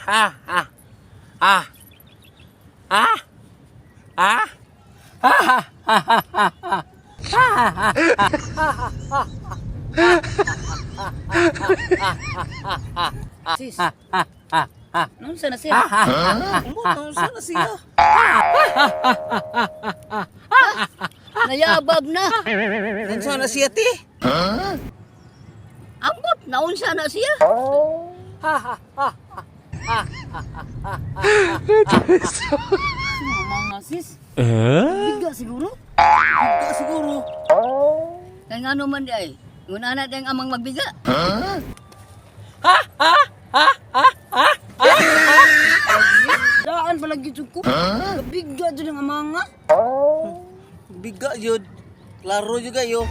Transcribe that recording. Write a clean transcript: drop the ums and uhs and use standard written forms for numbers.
Ah ah ah ah ah ah. Sis. Naunsa na siya? Ambot, naunsa na siya? Nayabag na. Naunsa na siya, ti? Ambot, naunsa na siya? Mga sis. Biga siguro. Biga siguro. Kaya nga naman di ay. Nguna na tayong amang magbiga. Daan pala gito ko. Biga dyan ang amang nga. Biga yun. Klaro juga yo.